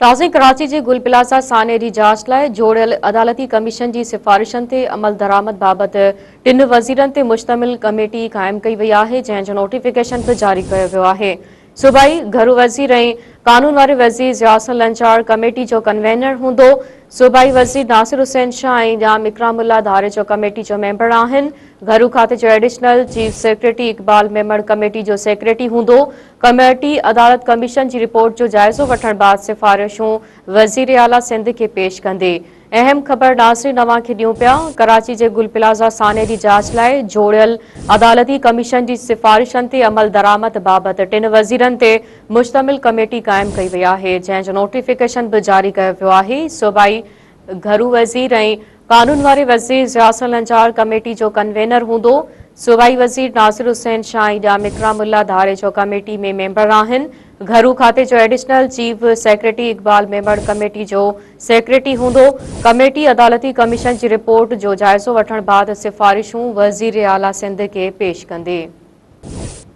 تازي ڪراچي جي گل پلازا سانحي جي جاچ لاء جوڙيل عدالتي ڪميشن جي سفارشن تي عملدرآمد بابت ٽن وزيرن تي مشتمل ڪميٽي قائم ڪئي وئي آهي، جنهن جو نوٽيفڪيشن به جاري ڪيو ويو آهي. صوبائي گهرو وزير ۽ قانون واري وزير ضياء حسن لنجار ڪميٽي جو ڪنوينر هوندو. صوبائي وزير ناصر حسين شاهه ۽ ڄام اڪرام الله ڌاريجو ڪميٽي جو ميمبر آهن. گهرو کاتي جو additional chief secretary Iqbal Memon committee جو سيڪريٽري هوندو. ڪميٽي عدالت ڪميشن جي رپورٽ جو جائزو وٺڻ بعد سفارشون وزيراعليٰ سنڌ کي پيش ڪندي. اهم خبر ناظرين اوهان کي ڏيون پيا ڪراچي جي گل پلازا سانحي جي جاچ لاء جوڙيل عدالتي ڪميشن جي سفارشن تي عملدرآمد بابت ٽن وزيرن تي مشتمل ڪميٽي قائم ڪئي وئي آهي جنهن جو نوٽيفڪيشن به جاري ڪيو ويو آهي صوبائي گهرو وزير ۽ قانون واري وزير ضياء حسن لنجار ڪميٽي جو ڪنوينر هوندو. صوبائي وزير ناصر حسين شاهه ۽ ڄام اڪرام الله ڌاريجو ڪميٽي ۾ ميمبر آهن. گهرو کاتي جو additional chief secretary Iqbal Memon committee جو سيڪريٽري هوندو. ڪميٽي عدالتي ڪميشن جي رپورٽ جو جائزو وٺڻ بعد سفارشون وزيراعليٰ سنڌ کي پيش ڪندي.